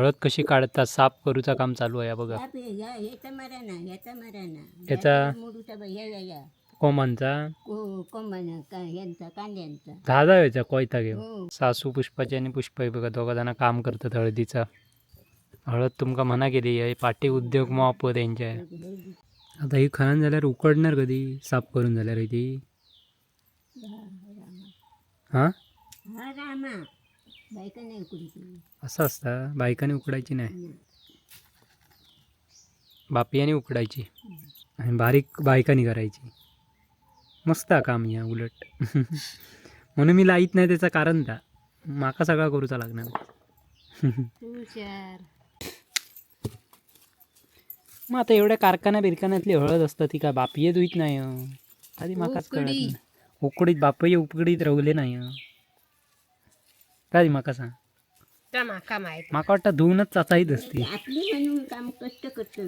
हळद कशी काढता साफ करूचा काम चालू आहे बघा. ह्याचा मारा ना, ह्याचा मारा ना. ह्याचा? मोडूचा ह्या ह्या ह्या कोमांचा कोंबाना ह्यांचा कांद्यांचा दहा व्हायचा कोयता घेऊन. हो. सासू पुष्पाची आणि पुष्पा बघा दोघा जण काम करतात हळदीचा. हळद तुमका म्हणा केली आहे पाटी उद्योग माप त्यांच्या. आता ही खणन झाल्यावर उकडणार कधी साफ करून झाल्यावर ती हां हा रामा बायका नाही उकडीची. असं असतं बायकाने उकडायची नाही, बापियाने उकडायची आणि बारीक बायकानी करायची. मस्त हा काम या उलट. म्हणून मी लाईत नाही त्याचं कारण ता माका सगळा करूचा लागणार. हुशार. मग आता एवढ्या कारखान्या बिरखान्यातली हळद असतात ती का बापिये धुईत नाही हं. आधी माकाच कळत उकडी. नाही. उकडीत बापये उकडीत रवले नाही हं. काय माका सांग, माका माहित माका वाटतं धुवूनच चाचाईत असती. आपली म्हणून काम कष्ट करतो,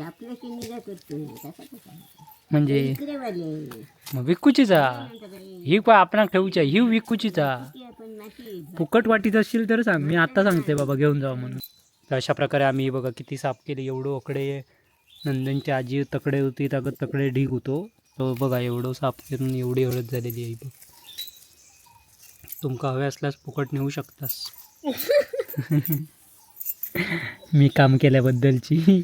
आपलं की निरा करतो तसा कसा म्हणजे इकडेवाले मग विकूचीचा ही काय आपणाक ठेवूच्या ही विकूचीचा आपण माती फुकट वाटीत असशील तर सांग, मी आता सांगते बाबा घेऊन जावा म्हणून. तर अशा प्रकारे आम्ही बघा किती साफ केली. एवढं ओकडे नंदनची आजी तकडे होती तागत तकडे ढीग होतो तो बघा एवढं साफ करून एवढी हळद झालेली आहे बघ. तुमका हवे असल्यास फुकट नेऊ शकतास. मी काम केल्याबद्दलची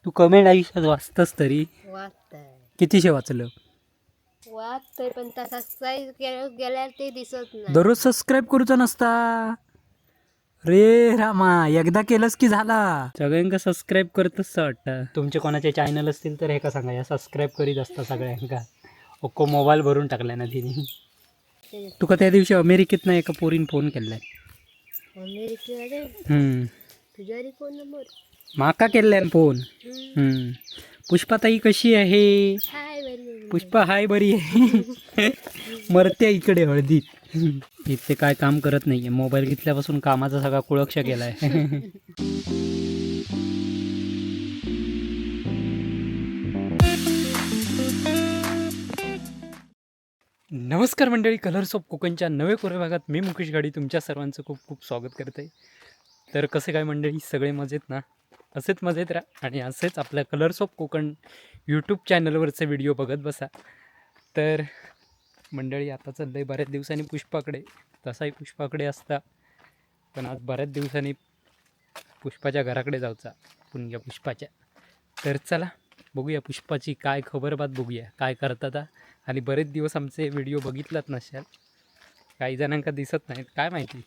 तू कमेंट आयुष्यात वाचतस तरी वाचतंय कितीशे वाचलं? वाचतंय पण तसा साईज गेल्यावर ते दिसत नाही. दररोज सबस्क्राईब करूचा नसता रे रामा, एकदा केलंस की झाला. सगळ्यांका सबस्क्राईब करतच वाटतं. तुमचे कोणाचे चॅनल असतील तर हे का सांगा, या सबस्क्राईब करीत असता सगळ्यांका. ओको मोबाईल भरून टाकलाय ना तिने. तुका त्या दिवशी अमेरिकेत ना एका पोरीन फोन केलाय. अमेरिकेमध्ये? हम्म. तुझ्या फोन नंबर माका केलाय फोन. पुष्पाताई कशी आहे? हाय बरी. पुष्पा हाय बरी आहे. मरते इकडे हळदीत. इथे काय काम करत नाहीये. मोबाईल घेतल्यापासून कामाचा सगळा कुळक्ष गेलाय. नमस्कार मंडळी, कलर्स ऑफ कोकणच्या नवे कोऱ्या भागात मी मुकेश गाडी तुमच्या सर्वांचं खूप खूप स्वागत करते. तर कसे काय मंडळी, सगळे मजेत ना? असेच मजेत राहा आणि असेच आपल्या कलर्स ऑफ कोकण यूट्यूब चॅनलवरचे व्हिडिओ बघत बसा. तर मंडळी आता चाललं आहे बऱ्याच दिवसांनी पुष्पाकडे. तसाही पुष्पाकडे असता पण आज बऱ्याच दिवसांनी पुष्पाच्या घराकडे जायचा, पुणग्या पुष्पाच्या. तर चला बघूया पुष्पाची काय खबरबात, बघूया काय करतात हा. आणि बरेच दिवस आमचे व्हिडिओ बघितलात नशाल, काही जणांका दिसत नाहीत काय माहिती.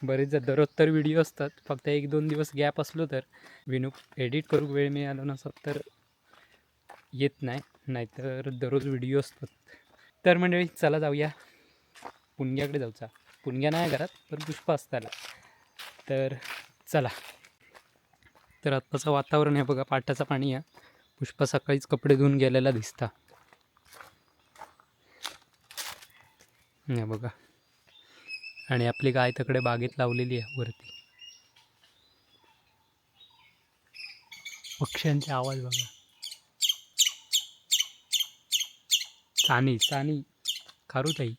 बरेच जण दररोज तर व्हिडिओ असतात, फक्त एक दोन दिवस गॅप असलो तर विनू एडिट करू वेळ मिळालो नसत तर येत नाही, नाहीतर दररोज व्हिडिओ असतात. तर मंडळी चला जाऊया पुणग्याकडे जाऊचा. पुणग्या नाही घरात पण पुष्प असताना. तर चला. तर आत्ताचं वातावरण आहे बघा, पाटाचं पाणी आहे. पुष्पा सकाळीच कपडे धुवून गेलेला दिसता. हे बघा, आणि आपली गाय तकडे बागेत लावलेली आहे वरती. पक्ष्यांचे आवाज बघा. चानी चानी खारुताई.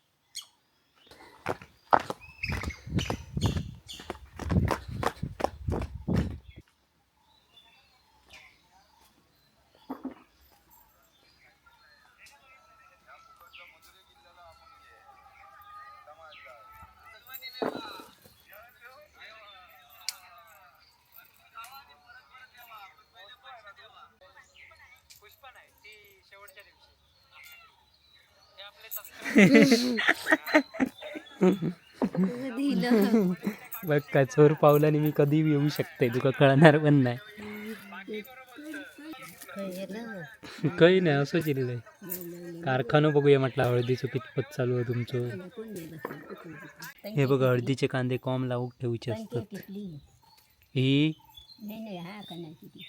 दिलं. बघ काय चोर पावलाने मी कधी येऊ शकते, तुका कळणार पण नाही. काही नाही असं चिल्लंय. कारखानो बघूया म्हटलं हळदीचं कितपत चालू आहे तुमचं. हे बघा हळदीचे कांदे कॉम लावूक ठेवचे असतात. कितली ही नाही नाही हा कणाची ती.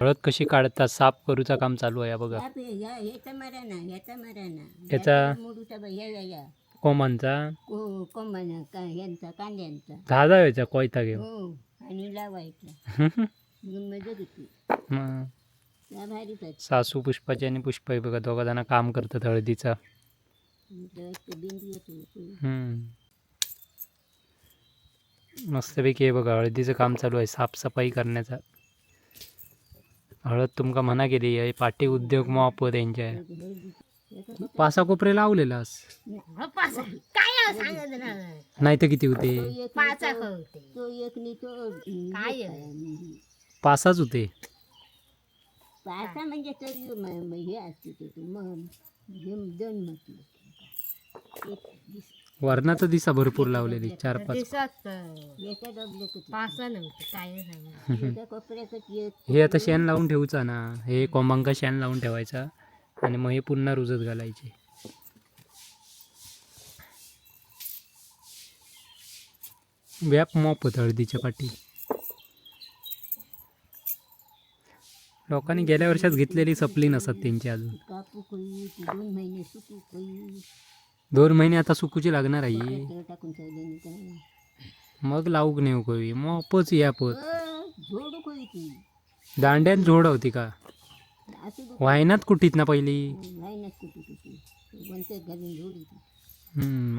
हळद कशी काढतात साफ करूचा काम चालू आहे बघा. ह्याचा मारा ना, ह्याचा मारा ना. ह्याचा? मोडूचा ह्या ह्या ह्या कोमांचा कोंबाना ह्यांचा कांद्यांचा दहा व्हायचा कोयता घेऊन. हो आणि लावायचा मग मजा घेतली मग. त्या भारीच आहे. सासू पुष्पाची आणि पुष्पा हे बघा दोघा जण काम करतात हळदीचा. बिंदी येते. हम्म. मस्तपैकी हे बघा हळदीचं काम चालू आहे, साफसफाई करण्याचा. हळद तुमका म्हणा केली आहे, पाटी उद्योग माप त्यांच्या पासा कोपरे लावलेलास काय सांगत ना नाही तर किती होते? तो एक पाचा होते तो एक नाही तो काय? पासाच होते. पासा म्हणजे तरी हे असते ते तू मग हे दोन म्हटलं एक वरणाचा दिसा भरपूर लावलेली 4-5. दिसत एका डबल्याकच पासा नव्हते काय सांग. एका कोपऱ्याकच एक. हे आता शेण लावून ठेवचा ना, हे कोंबांका शेण लावून ठेवायचा आणि मग हे पुन्हा रुजत घालायचे. व्याप मॉप होत हळदीच्या पाठी. लोकांनी गेल्या वर्षात घेतलेली सपली नसत त्यांची अजून. कापू कोई ती 2 महिने सुकू कोई. 2 महिने आता सुकूची लागणार आहे. तेल टाकून ठेवले नाही काय. मग लावूक नेऊ कोई मॉपच या पोत. झोडू कोई ती. दांड्यान झोड होती का? असं बघ. वायनात कुठीत ना पहिली. वाहिनात कुठे कुठे वंचत घालून झोडू ती.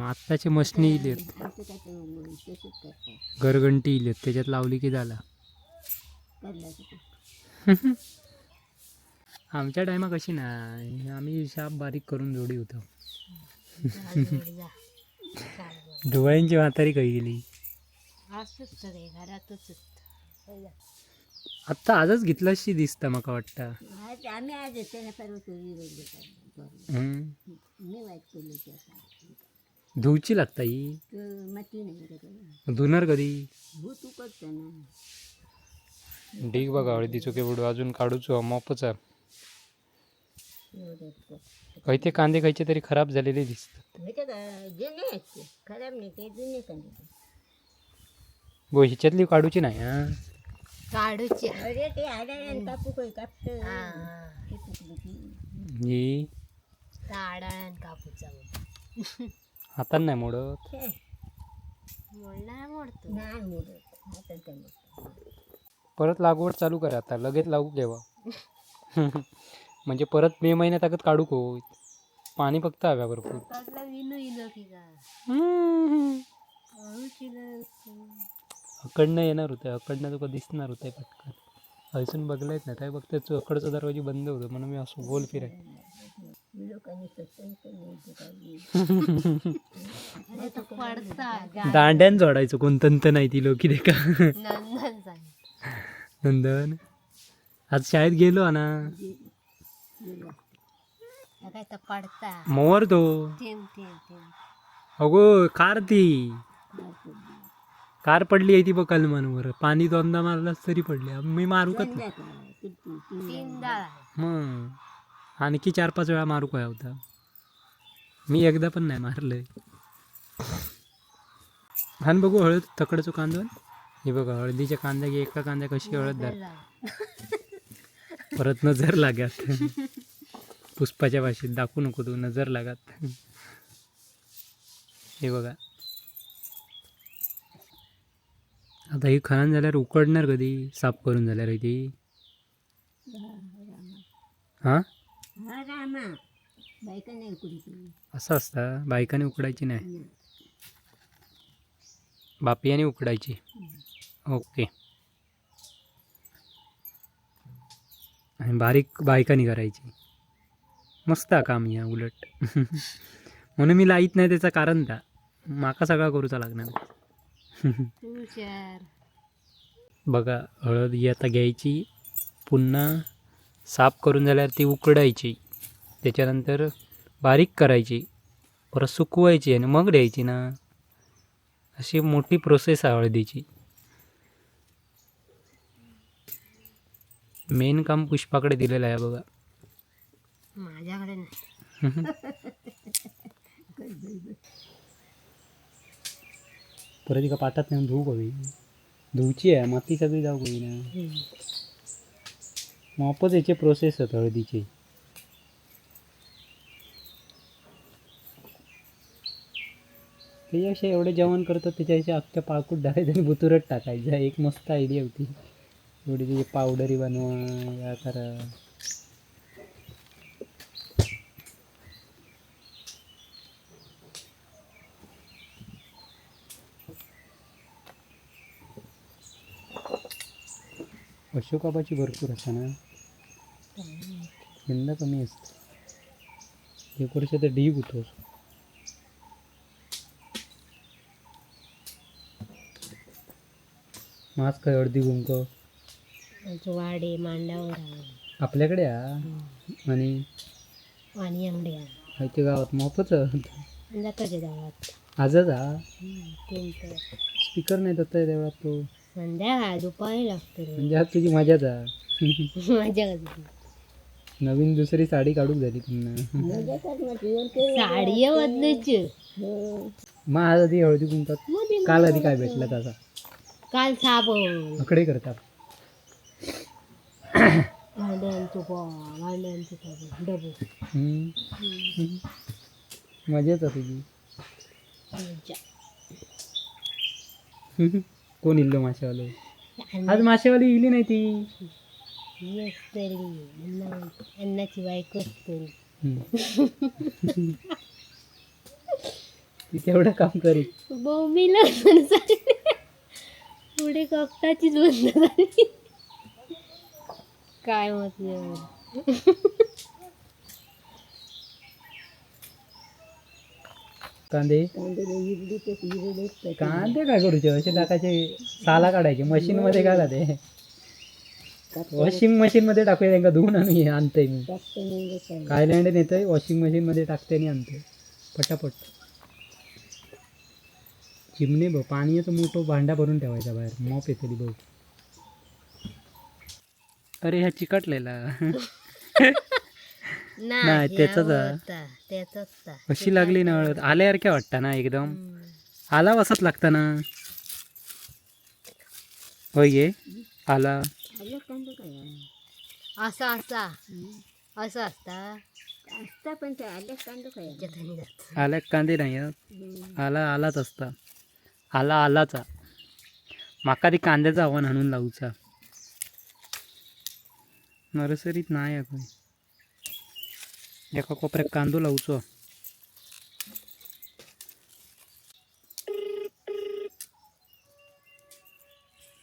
आत्ताचे मशनी इलेत. आमचं काय तर तसंच करतात. घरघंटी इलेत, त्याच्यात लावली की झाला. करला तर. आमच्या टायमा कशी नाही, आम्ही शाप बारीक करून जोडी होतो. धुवाळ्यांची म्हातारी काही गेली. असंच सगळे घरातच. आत्ता आजच घेतलाशी दिसता माका वाटतं. आज आम्ही आज त्याला परवा चोरी रोडले काढले. हम्म. मी वाईट केली होती आता. धुवची लागता ही. तर माती नाही का त्याला. धुणार कधी? हो तू करतो ना. ढीग बघा हळदीचो केवढो अजून काढूचो मोपचा. एवढं कर. काही ते कांदे खायचे तरी खराब झालेले दिसतात. माहिती का जुने आहेत ते, खराब नाही ते, जुने कांदे ते. गो ह्याच्यातली काढूची नाही हा. काढूची. अरे ते आडाळ्यानं कापू काही कापतं ते चुकली ती. ही आडाळ्यान कापूचा. हातान नाही मोडत. छे, मोडणार मोडतो. नाही मोडत हातात काय मोडतं. परत लागवड चालू करा आता लगेच लागू घ्यावा. म्हणजे परत मे महिन्यात अगत काढू को पाणी फक्त हव्या भरपूर. त्यातला विनू इलो की का हळूच इलो. अकडनं येणार होतं, अकडनं तुका दिसणार होतं पटकन. हयसून बघलायच नाही काय बघते अकडचा दरवाजा बंद होतो म्हणून मी असं गोल फिराय. लोकांनी सत्संग पण नाही ते काही. अरे तो पडता. दांड्यान जोडायचो कोण तंत नाही ती लोकी देखा. नंदन सांग. नंदन आज शाळेत गेलो ना. गेला. काय तर पडता. मोर तो. थेंब थेंब थेंब. अगो कार ती. मार पडली. कार पडली आहे ती बघ कलमांवर, पाणी दोनदा मारलास तरी पडली. मी मारू का? दोनदा का? किती? तीनदा. तीनदा. मग आणखी 4-5 वेळा मारू काय होता. मी एकदा पण नाही मारलंय. हान बघू हळद तकडचो कांदो. हे बघा हळदीच्या कांद्या एका कांद्या कशी हळद धर. परत नजर लागत. पुष्पाच्या भाषेत दाखवू नको तू, नजर लागत. हे बघा आता ही खणन झाल्यावर उकडणार कधी, साफ करून झाल्यावर ती. हां हा रामा बायका नाही उकडी ती. असं असतं, बायकाने उकडायची नाही. नाही. बापियाने उकडायची. ओके, आणि बारीक बायकानी करायची. मस्त हा काम या उलट. म्हणून मी लाईत नाही त्याचं कारण त्या माका सगळा करूचा लागणार. हुशार. बघा हळद ही आता घ्यायची, पुन्हा साफ करून झाल्यावर ती उकडायची, त्याच्यानंतर बारीक करायची, परत सुकवायची आणि मग द्यायची ना. अशी मोठी प्रोसेस आहे हळदीची. मेन काम पुष्पाकडे दिलेलं आहे बघा. माझ्याकडे नाही. परत एका पाटात नेऊन धुवू कवी, धुवची आहे माती सगळी जाऊ कवी ना. मापच याचे प्रोसेस आहेत हळदीची. त्याच्यापेक्षा एवढे जेवण करतात त्याच्यापेक्षा अख्ख्या पाकूट डाळायचं आणि बुतुरट टाकायचं. एक मस्त आयडिया होती. एवढी त्याची पावडरी बनवा या करा. अशोकाबाची भरपूर असा ना, यंदा कमी असते. एक वर्ष तर ढीग होतो. मास्क काय हळदी कुंक आमचं वाडे मांडावर आहे. आपल्याकडे हा. आणि आणि अंगडी आहे. आयच्या गावात मोफच आणि जाताच्या गावात आजच हा. तीन तर स्पीकर नाही दत्ता देवळात तो. संध्याकाळ दुपारी लागतो रे. म्हणजे आज तुझी मजाच हा. मजा करते. नवीन दुसरी साडी काढूक झाली पुन्हा. मजा करणार जेवण केलं. साडी बदलायची. हो. मग आज आधी हळदी कुंकात मध्ये काल आधी काय भेटलं तसा? काल साबण. आकडे करतात. भांड्यांचं भांड्यांचं साबण डबल. हम्म. मजाच आहे तुझी. मजा. कोण इल्लो माशेवाले? आज माशेवाली इली नाही ती. मी असतली अन्नाची बायको असतली. हम्म. ती तेवढं काम करीत. बोंबीला पुढे कपटाचीच बंद झाली. काय मतलब. कांदे कांदे इरडीतच इरडच. कांदे काय करूचे? असे टाकायचे, साला काढायचे, मशीन मध्ये घाला ते. वॉशिंग मशीन मध्ये टाकूया त्यांका, धुवून आणू आणतोय मी. थायलंड नेतोय, वॉशिंग मशीन मध्ये टाकते आणि आणतोय पटापट. चिमणे बघ, पाण्याचं मोठं भांडा भरून ठेवायचा बाहेर, मॉप येतली बघ. अरे ह्या चिकटलेला. नाही, त्याचाच हा. त्याचाच. कशी लागली ना हळद, आल्यासारख्या वाटतं ना एकदम. आला वसत लागता ना. होय गे आला. आलं कांदे काय आहे? असा असा असं असता. असता पण ते आलं कांदे काय आहे? त्याच्यात जात. आल्या कांदे नाही हं. हम्म. आला आलाच असता, आला आलाचा. माका ती कांद्याचा आव्हान आणून लावूचा. नर्सरीत नाही आहे कोणी. एका कोपऱ्यात कांदो लावचो.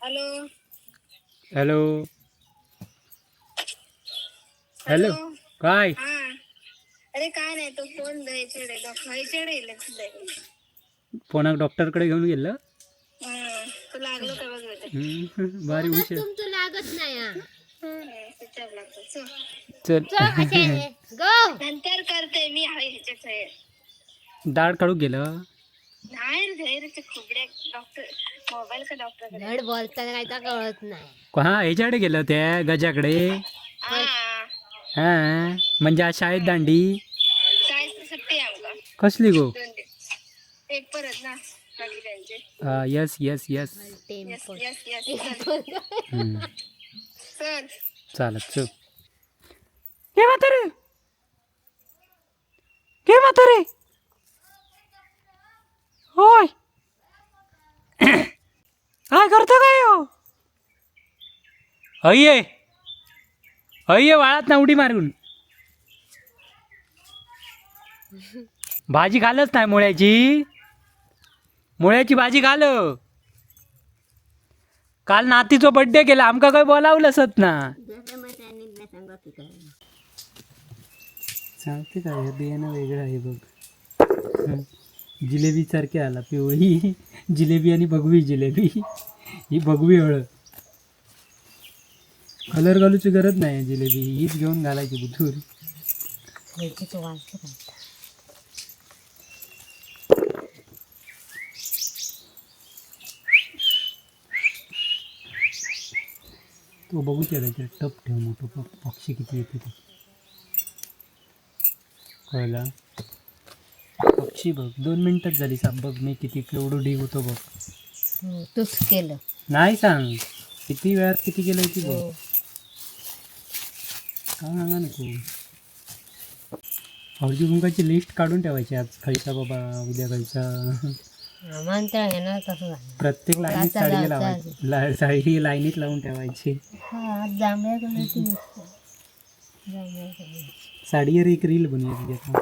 हॅलो. हॅलो हॅलो, काय? हा, अरे काय नाही, तो फोन द्यायचे डॉक्टर. फोनाक डॉक्टरकडे घेऊन गेलं. तू लागलो का बघ बेटा. हम्म, भारी हुशार. तुमचं लागत नाही हा. स्विच लागतो. चल. चल. चल, कशाने? गो. नंतर करते मी आहे ह्याच्यात आहे. दाढ काढू गेलं. नाही रे, धैर्य खुबड्या डॉक्टर मोबाईल का डॉक्टर. धड बोलताना काय तर कळत नाही. हा, ह्याच्याकडे गेलं त्या गजाकडे. हा. हा, म्हणजे आज शाळेत दांडी. शाळेत सुट्टी आहे आमका. कसली गो? 2 दिवस पेपर आहेत ना बाकी त्यांचे. Yes yes yes. Yes. Temper. Yes yes. चल. चालत चल. घे म्हातारे, घे म्हातारे. होय, काय करतो काय हो? अय्ये अय्ये, वाळात ना उडी मारून. भाजी खालच नाही मुळ्याची. मुळ्याची भाजी घाल. काल नातीचो बड्डे केला, आमका काही बोलावलंसत ना. जसं मग सांगितलं सांगा की काय. सांगते काय, हे बियाणं वेगळं आहे बघ. जिलेबी सारखी आला पिवळी जिलेबी आणि भगवी जिलेबी. ही भगवी हळद. कलर घालूची गरज नाही, जिलेबी हीच घेऊन घालायची बुथूर. हळदीचं वास काढता. तो बघू त्याच्या टप ठेव मोठं, पक्षी किती येते ते कळला. पक्षी बघ, 2 मिनिटात झाली साप. बघ मी किती केवढं ढीग होतो बघ. हो, तूच केलं. नाही, सांग किती वेळात किती केलं ती बघ. हो. काय सांगा नको. हळदी कुंकाची लिस्ट काढून ठेवायची, आज खायचा बाबा, उद्या खायचा. आम्हाला तर आहे ना तसं झालं. प्रत्येक लाईनीत लाचा, साडी लाचा. लावायची, साडी लाईनीत लावून ठेवायची. हा, आज जांभळ्या कलरची दिसते, जांभळ्या कलर. साडीवर एक रील बनवायची आता.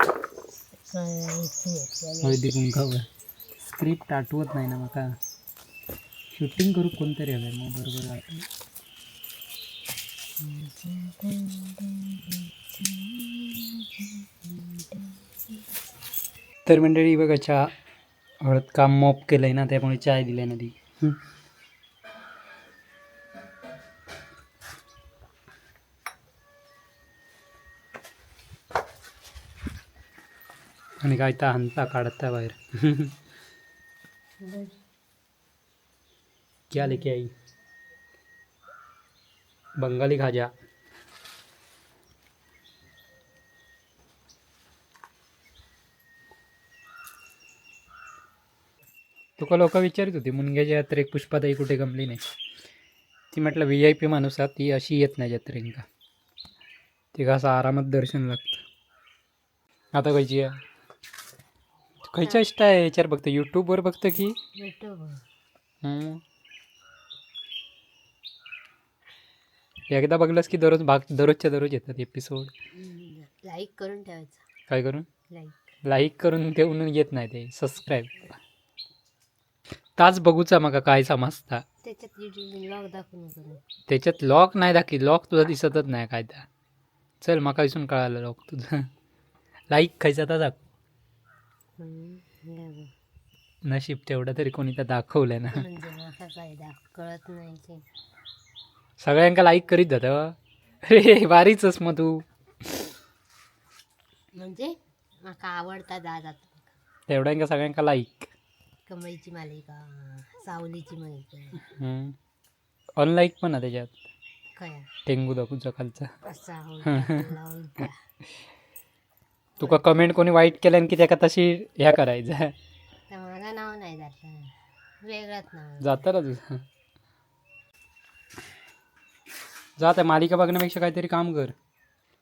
कलरची घेतलेली. हळदी कुंकावर स्क्रिप्ट आठवत नाही ना माका. शूटिंग करू कोणतरी हवं, मग बरोबर आठवत. तर मंडळी बघा, चहा हळद काम मॉप केलंय ना, त्यामुळे चाय दिलाय ना ती. आणि काय तर हंता काढता बाहेर. क्या लेके आई? बंगाली खाजा. तुका लोक विचारित होती मुनग्याच्या यात्रेक पुष्पाताई कुठे गमली नाही. ती म्हटलं VIP माणूस हा, ती अशी येत नाही यात्रेंका, तिका असं आरामात दर्शन लागतं. आता खायची आहे खयच्या इष्ट आहे याच्यावर बघतं, यूट्यूबवर बघतं की? युट्यूब. हम्म. एकदा बघलंस की दररोज भाग, दररोजच्या दररोज येतात एपिसोड. लाईक करून ठेवायचं. काय करून? लाईक. लाईक करून ठेवून येत नाही ते, सबस्क्राईब ताच बघूचा मका काय समजता. त्याच्यात युट्यूब लॉग दाखवू नको ना. त्याच्यात लॉक नाही दाखी, लॉक तुझा दिसतच नाही काय त्या. चल माका इसून कळालं लॉक तुझं. लाईक खायचा तर दाखव. हम्म, हे बघ. नशीब तेवढं तरी कोणी तर दाखवलं ना. म्हणजे माका काय दाख कळत नाही की. सगळ्यांका लाईक करीत जातं. अरे भारीच मग तू. म्हणजे माका आवडता दादा. तेवढ्यांका सगळ्यांका लाईक. कमळीची मालिका, सावलीची मालिका. अनलाईक पण आहे त्याच्यात. काय? टेंगू दाखवूचा खालचा. असा आवडता. तुका कमेंट कोणी वाईट केल्यान की त्याका तशी ह्या करायचं. तर माझं नाव नाही जात, वेगळंच नाव. जातं ना तुझं, जा त्या मालिका बघण्यापेक्षा काहीतरी काम कर.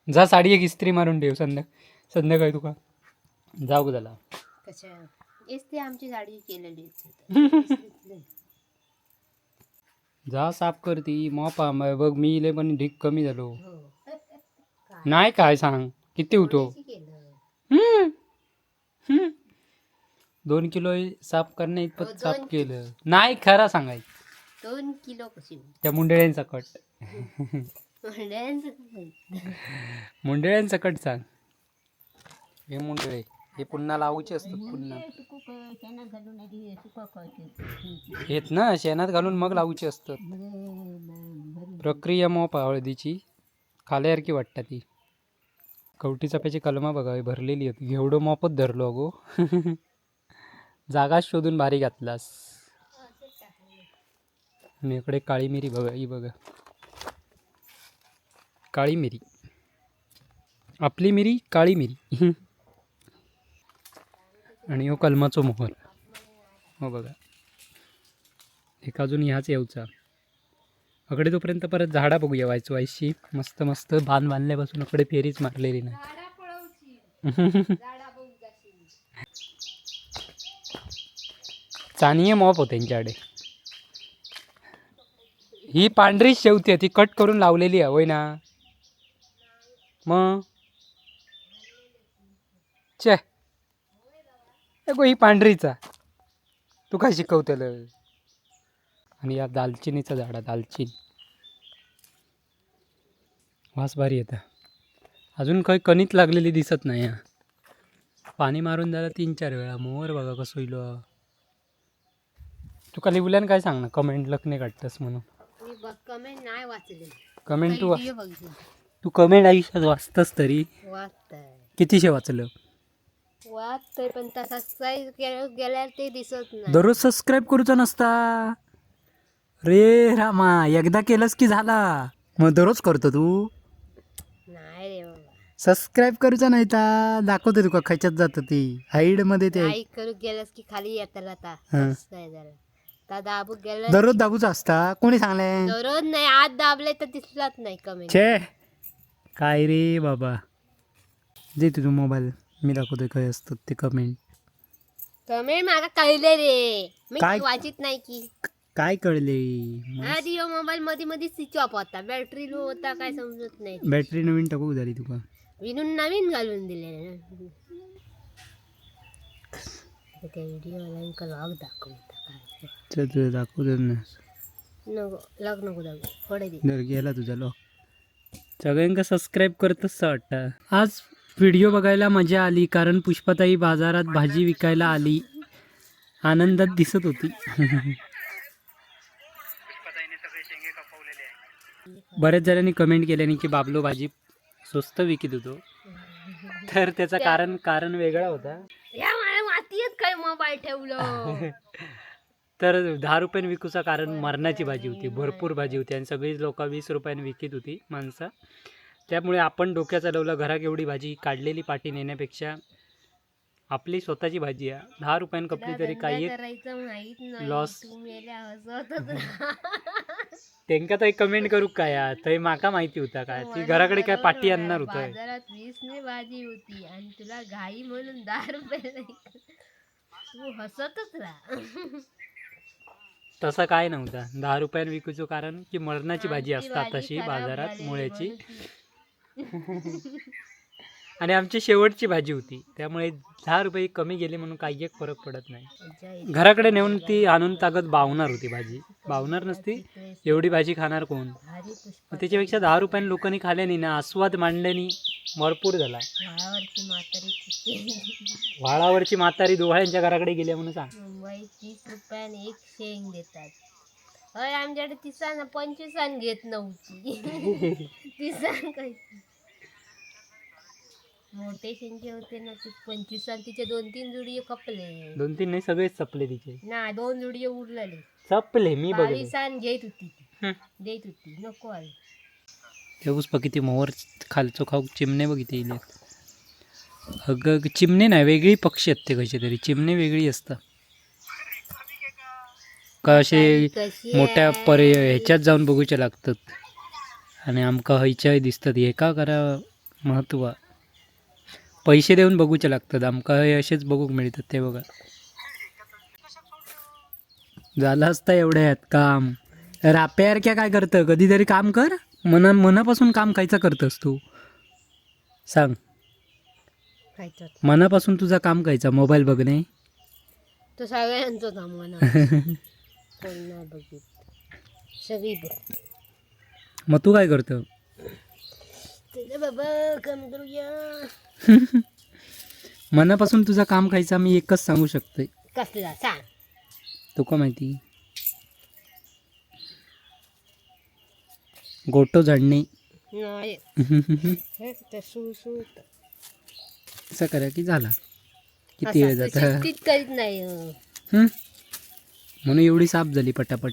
जा साडी एक इस्त्री मारून ठेव संध्याकाळी तुका जाऊ झाला. कशा हेच ते आमची साडी केलेली होती. जा साफ कर ती मॉप. बघ मी इले पण ढीक कमी झालो. हो. नाही काय सांग किती होतो? कशी केलं? हम्म. हम्म. 2 किलो साफ करण्या इतपत हो, साफ दोन केलं नाही, खरं सांगायचं. 2 किलो कशी? त्या मुंडळ्यांचा कट. मुंड्यांचं. मुंडळ्यांचा कट सांग. हे मुंडळे हे पुन्हा लावूचे असतात पुन्हा. सुकं शेणात घालून आधी सुकं करते. हेत ना शेणात घालून मग लावूचे असतात. भरून. प्रक्रिया मोप हळदीची खाल्यासारखी वाटतात ती. कवटी चाफ्याची कलमा बघावी भरलेली होती. घेवडं मोपच धरलो अगो. जागा शोधून भारी घातलास. आणि इकडे काळी मिरी बघा, ही बघा काळी मिरी, आपली मिरी काळी मिरी. आणि हो कलमाचो मोहर हो बघा. एक अजून ह्याच येऊचा अकडे. तोपर्यंत परत झाडा बघूया व्हायचो व्हायची. मस्त मस्त बांध बांधल्यापासून अकडे फेरीच मारलेली नाही. चानिये मॉप हो त्यांच्याकडे. ही पांढरी शेवती आहे, ती कट करून लावलेली आहे होय ना? मग चे अगो ही पांढरीचा तू काय शिकवतेलं? आणि या दालचिनीचं झाड आहे, दालचिनी वास भारी येतं. अजून काही कणीत लागलेली दिसत नाही हा. पाणी मारून झालं 3-4 वेळा. मोर बघा कसं होईल. तुका लिवल्यान काय सांग ना कमेंट लखने काढतस म्हणून. मी बघ कमेंट नाही वाचले. कमेंट तू व्हिडिओ बघितला. तू कमेंट आयुष्यात वाचतस तरी? वाचतंय. कितीशे वाचलं? वाचतंय पण तसा सबस्क्राईब गेल्यावर ते दिसत नाही. दररोज सबस्क्राईब करूचा नसता रे रामा, एकदा केलंस की झाला. मग दररोज करतो तू? नाही रे बाबा. सबस्क्राईब करूचा नाही तर दाखवते तुका खयच्यात जातं ती हाईड मध्ये ते. लाईक करू गेलास की खाली येताला आता हं. सबस्क्राईब झालं तर दाबू गेलं. दररोज दाबूचा असता कोणी सांगले? दररोज नाही, आज दाबले तर दिसलाच नाही कमेंट. छे काय रे बाबा, दे तुझा मोबाईल, मी दाखवतोय काय असतात ते कमेंट. कमेंट मला कळले रे मी. काय? वाचित नाही की. काय कळले? आधी यो मोबाईल मध्ये मध्ये स्विच ऑफ होता, बॅटरी लो होता, काय समजत नाही. बॅटरी नवीन टाकू झाली तुका. विणून नवीन घालून दिले. त्या व्हिडिओ लॉग दाखवता काय? चल तुझं दाखवतो ना. नको लॉग नको दाखव, थोडे दे. जर गेला तुझा लॉक. सगळ्यांका सबस्क्राईब करतच वाटतं. आज व्हिडिओ बघायला मजा आली कारण पुष्पाताई बाजारात भाजी विकायला आली, आनंदात दिसत होती. बऱ्याच जणांनी कमेंट केल्याने की बाबलो भाजी स्वस्त विकत होतो, तर त्याचं कारण कारण वेगळा होता. या माझ्या मातीत काय मोबाईल ठेवलं. तर 10 रुपयाने विकूचा कारण मरणाची भाजी होती, भरपूर भाजी होती आणि सगळीच लोक 20 रुपयाने विकत होती माणसं. त्यामुळे आपण डोक्या चालवलं, घरात एवढी भाजी काढलेली पाठी नेण्यापेक्षा आपली स्वतःची भाजी आहे, 10 रुपयाने कपली तरी काही एक करायचं माहित नाही. loss. तू मेल्या हसतच राहा. त्यांका तर कमेंट करू काय यार, तरी माका माहिती होता काय ती घराकडे काय पाठी आणणार होतं. बाजारात 20 ने भाजी होती आणि तुला घाई म्हणून 10 रुपये नाही. तू हसतच राहा. तसं काय नव्हतं, 10 रुपयाने विकूचो कारण की मरणाची भाजी आमची असतात भाजी तशी खराब बाजारात झालेली मुळ्याची म्हणून आणि आमची शेवटची भाजी होती, त्यामुळे 10 रुपये कमी गेले म्हणून काही एक फरक पडत नाही. मज्जा येते. घराकडे नेऊन ती आणून ताकद बावणार होती भाजी, बावणार नसती एवढी भाजी खाणार कोण. भारी पुष्पा. मग त्याच्यापेक्षा 10 रुपयांनी लोकांनी खाल्यानी ना आस्वाद मांडल्यानी भरपूर झाला. व्हाळावरची म्हातारी किती व्हाळावरची म्हातारी दुहाळ्यांच्या घराकडे गेली म्हणून सांग. मुंबईत 30 रुपयाने एक शेंग देतात. अय आमच्याकडे 30 25 घेत नव्हती. 30 काही मोठे शेंगे होते ना ते 25 तिचे 2-3 जुडिये कपले. 2-3 नाही सगळेच चपले तिचे. ना 2 जुडिये उरलेले. चपले मी बघले. 22 घेत होती ती, देत होती नको आले. ते पुष्पा किती मोहर खालचो खाऊ चिमणे बघ किती इले. अगं चिमणे नाही, वेगळी पक्षी आहेत ते कसे तरी, चिमणे वेगळी असतात का असे कशी मोठ्या पर्य ह्याच्यात जाऊन बघूचे लागतात आणि आमका हयच्याय दिसतात हे का करा महत्व पैसे देऊन बघूचे लागतात, आमका हे असेच बघूक मिळतात ते बघा. झालं असतं एवढ्यात काम. राप्यासारख्या काय करतं, कधीतरी काम कर, मनापासून काम खायचं करतस तू, सांग. खायचं मनापासून तुझा काम खायचा मोबाईल बघणे. तो सगळ्यांचा सामान कोण नाही बघित सगळी बघ. मग तू काय करतं? चला बाबा काम करूया. मनापासून तुझा काम खायचा मी एकच सांगू शकते. कसला सांग. तुका माहिती, गोटो झाडणे. नाही हे ते सुळसुळीत. असं करा की झाला किती वेळ असा जाता. शिस्तीत करीत नाही हं. हं? म्हणून एवढी साफ झाली पटापट.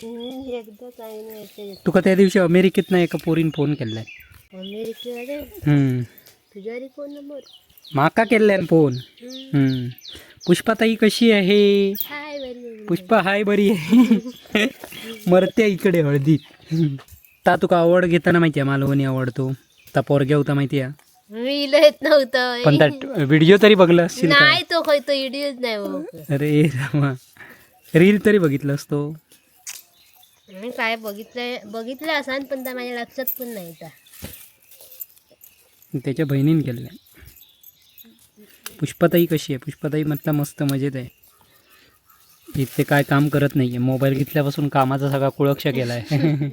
एकदा काही नाही ते तुका त्या दिवशी अमेरिकेत ना एका पोरीन फोन केलाय. अमेरिकेला हम्म. तुझ्या घरी कोण नंबर? माका केलाय फोन. पुष्पाताई कशी आहे? हाय बरी. पुष्पा हाय बरी आहे. मरते इकडे हळदीत. ता तुका आवड घेताना माहिती आहे मालवणी आवडतो ता पोरग्या होता माहिती आहे. मी इला येत नव्हतं. पण त्या व्हिडिओ तरी बघला असशील का? नाही तो खंय तो व्हिडिओच नाही बघत. अरे रामा, रील तरी बघितलं असतो. मी काय बघितलंय बघितलं असान पण त्या माझ्या लक्षात पण नाही त्या. त्याच्या बहिणीने केलेलं आहे. पुष्पाताई कशी आहे? पुष्पाताई म्हटलं मस्त मजेत आहे. इथे काय काम करत नाही आहे, मोबाईल घेतल्यापासून कामाचा सगळा कुळक्ष केला आहे.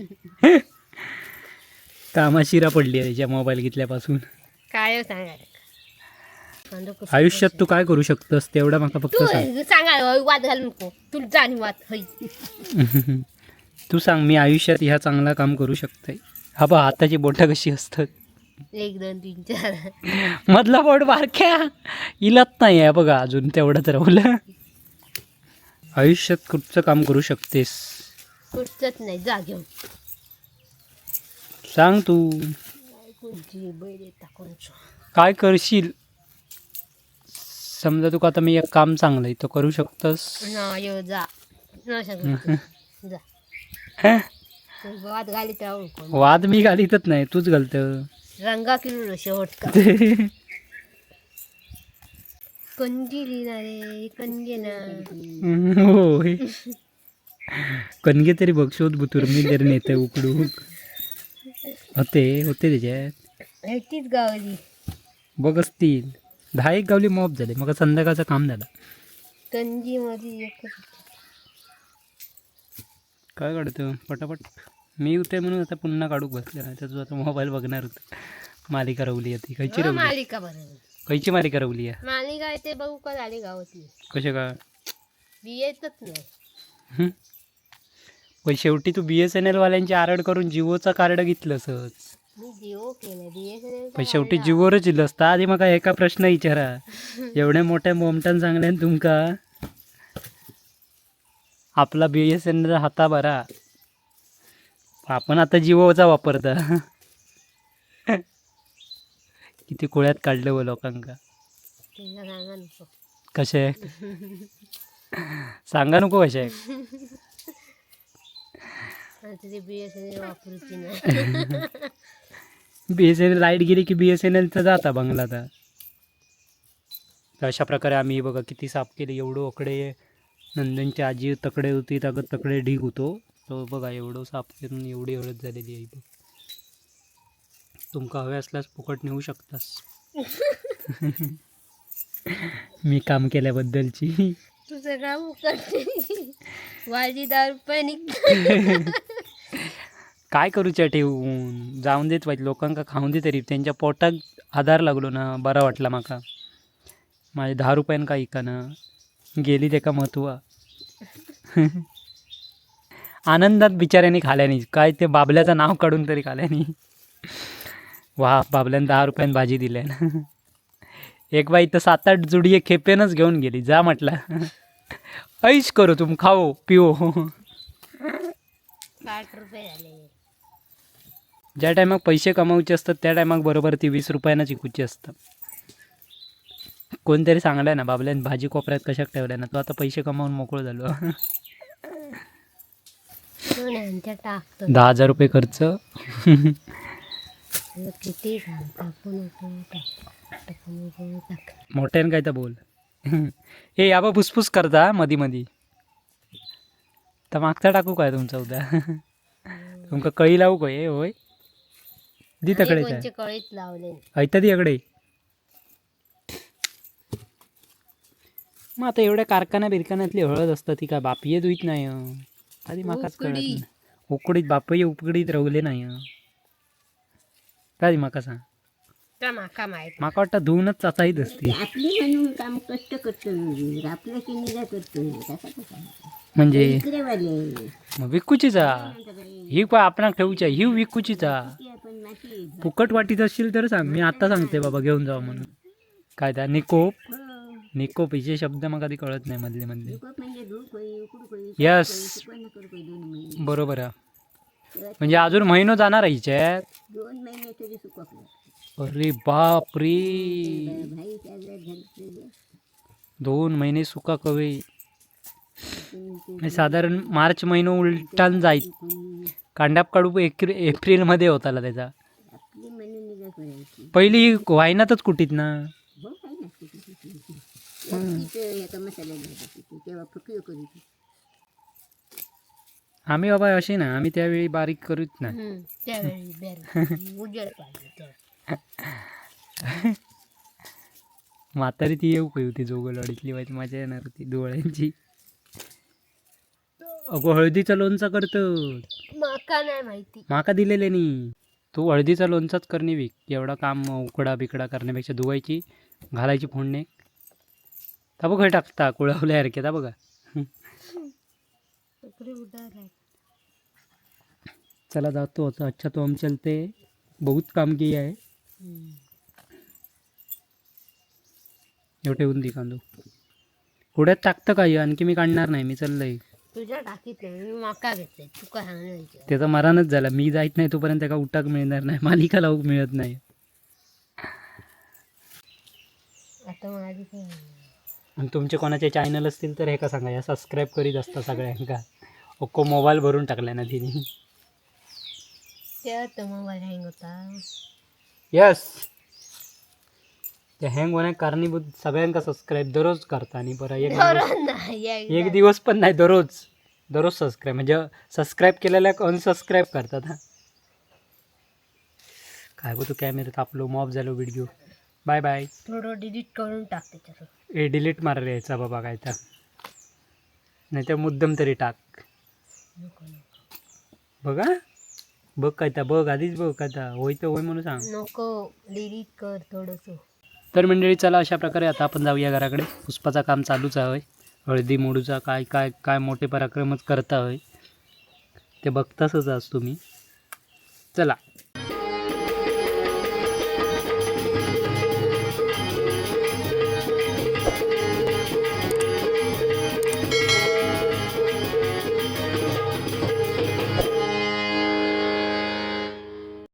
कामा शिरा पडली आहे त्याच्या मोबाईल घेतल्यापासून. काय सांगायला आयुष्यात तू काय करू शकतोस तेवढा माका फक्त तू सांग. सांगा वाद घालू नको तुला जाणी वाद हई. तू सांग मी आयुष्यात ह्या चांगला काम करू शकतोय. हा बा हाताची बोटं कशी असतात. 1 2 3 4. मधला बोट बारक्या इलत नाही आहे बघा अजून तेवढंच राहिलं. आयुष्यात कुठचं काम करू शकतेस? कुठचंच नाही जा घेऊन. सांग तू. कोणची बैल येता कोणचं. काय करशील समजा तुका आता मी एक काम चांगलंय तो करू शकतस? नाही जा नाही सांगत जा. तू वाद घालीत राहू नको. वाद मी घालीतच नाही, तूच घालत. रंगा किलो शेवट का कंजी ना रे कंजी ना. होय कणगे तरी बघ शोध बुतूर मी तरी नेते उकडू होते होते त्याच्यात. ह्याचीच गावली. बघ असतील 10-1 गावली मॉप झाले मग संध्याकाळचं काम झालं. कंजी मध्ये एकच. काय काढतं पटापट? मी होते म्हणून आता पुन्हा काढूक बसले नाही तर तू आता मोबाईल बघणार होतं. मालिका रवली आहे ती खयची हो, रवली? मालिका बरोबर. खयची मालिका रवली आहे? मालिका आहे ते बघू का झाली गावातली. कसे का? बी येतच नाही. हं? पण शेवटी तू BSNL वाल्यांची आरड करून जिओचं कार्ड घेतलं सहज. मी जिओ केलं, BSNL. पण शेवटी जिओवरच दिलं असतं. आधी मग एका प्रश्न विचारा, एवढ्या मोठ्या मोमटान सांगल्यान तुमका, आपला BSNL हाता बरा, आपण आता जिओचा वापरता. किती कोळ्यात काढलं व लोकांका. त्यांना सांगा नको. कसे सांगा नको कसे. आता ते BSNL वापरूची नाही. BSNL light गेली की BSNLचा जाता बंगला आता. तर अशा प्रकारे आम्ही बघा किती साफ केले. एवढं ओकडे नंदनची आजी तकडे होती, तागत तकडे ढीग होतो. तो बघा एवढं साफ करून एवढी हळद झालेली आहे बघ. तुमका हवे असल्यास फुकट नेऊ शकतास. मी काम केल्याबद्दलची. तू सगळा उकडते वाजी 10 रुपये निघ. काय करूच्या ठेवून जाऊन देत पाहिजे लोकांका, खाऊन दे तरी त्यांच्या पोटाक आधार लागलो ना, बरा वाटला माका. माझे 10 रुपयान का इकाना गेली तेका महत्व. आनंदात बिचाऱ्यांनी खाल्यानी काय ते बाबल्याचं नाव काढून तरी खाल्यानी. वा बाबल्यानं 10 रुपयान भाजी दिल्या. एक बाई तर 7-8 जुडी खेपेनच घेऊन गेली. जा म्हटलं ऐश करू तुम, खाओ पिओ. 60 रुपये झाले. ज्या टायमाक पैसे कमावचे असतात त्या टायमाक बरोबर ती 20 रुपयांना चिकूची असतात. कोणतरी सांगलं ना बाबल्यान भाजी कोपऱ्यात कशाक ठेवल्या ना, तो आता पैसे कमावून मोकळं झालो. तो नाही टाकतो. 10,000 रुपये खर्च. किती सांग, टाकू नको टाक, टाकू नको टाक. मोठ्यानं काय तर बोल. हे याबा फुसफुस करता मधी मधी. तर मागचा टाकू काय तुमचा उद्या? तुमका कळी लावू काय? होय दी तकडे. कोणचे कळीत लावले. ऐकता ती अकडे. मग आता एवढ्या कारखान्या बिरखान्यातली हळद असतात ती काय बापये धुईत नाही हं. आधी माकाच कळत उकडी. नाही. उकडीत बापये उकडीत रवले नाही हं. काय माका सांग. का माका माहित. माका वाटतं धुवूनच चाचाईत असते. आपली म्हणून काम कष्ट करतो, आपलं की निगा करतो तसा कसा. म्हणजे इकडेवाले मग विकूचीच हा. ही काय आपणाक ठेवूच्या, ही विकूचीच हा. ती आपण माती. फुकट वाटीत असशील तर सांग, मी आता सांगते बाबा घेऊन जावा म्हणून. काय त्या निकोप? हो. निकोप हिचे शब्द मग कधी कळत नाही मधले मधले. निकोप म्हणजे धूप होई, उकडू होई. Yes. सुकवण करू होई 2 महिने. बरोबर आहे. म्हणजे अजून महिनो जाणार आहे हिच्यात. 2 महिने तरी सुकवलं. अरे बाप रे. भाई त्याला झालं. 2 महिने सुका कवे. म्हणजे साधारण मार्च महिनो उलटान जाईल. कांडाप काढू एप्रिलमध्ये होताला त्याचा. आपली म्हणून निगा करायची. पहिली वायनातच कुटीत ना. हो काय नसते तिथे एका मसाला घ्यायची तेव्हा फुकयो करू. आम्ही बाबा अशी ना, आम्ही त्यावेळी बारीक करूच ना. त्यावेळी बेर उजेड पाहिजे तेव्हा. म्हातारी ती येऊ खंय होती जोगलवाडीतली, बाई मजा येणार होती डोळ्यांची. अगो हळदीचा लोणचा करतो. माका नाही माहिती. माका दिलेले नी. तू हळदीचा लोणचाच करणे विक, एवढा काम उकडा बिकडा करण्यापेक्षा. धुवायची घालायची फोडणे. ता बघ टाकता कुळावल्यासारखे ता बघा. उकडी उडार आहे. चला जातो आता. अच्छा तो हम चलते, बहुत काम किया है. एवढं ठेवून दे कांदो पुढ्यात टाकतं काय आणखी मी काढणार नाही, मी चाललंय. तुझ्या टाकीत नाही, मी माका घेतलंय, तुका सांगणार. त्याचा मरानच झाला. मी जायत नाही तोपर्यंत का उटाक मिळणार नाही, मालिकाला उक मिळत नाही. आता माझी काय. आणि तुमचे कोणाचे चॅनल असतील तर हे का सांगा, या सबस्क्राईब करीत असता सगळ्यांका. ओको मोबाईल भरून टाकला ना तिने. त्या तो मोबाईल हँग होता. यस, ते हँग होण्या कारणीभूत सगळ्यांका सबस्क्राईब दररोज करता आणि बरं एक दिवस, नाही. एक दिवस पण नाही, दररोज दररोज सबस्क्राईब म्हणजे सबस्क्राईब केलेल्या अनसबस्क्राईब करतात. हा काय गो तू कॅमेरा तापलो, मॉप झालो व्हिडिओ. Bye bye. थोडं डिलीट करून टाक त्याच्यात. ए डिलीट मार रे याचा बाबा काय तर, नाही तर मुद्दम तरी टाक. नको नको. बघा. बघ काय ता, बघ आधीच बघ काय ता, होय तर होय म्हणून सांग. नको, डिलीट कर थोडस. तर मंडळी चला, अशा प्रकारे आता आपण जाऊया घराकडे. पुष्पाचा काम चालूच आहे, हळदी मोडूचा काय काय काय मोठे पराक्रमच करता होय ते बघतासच आज तुम्ही. चला.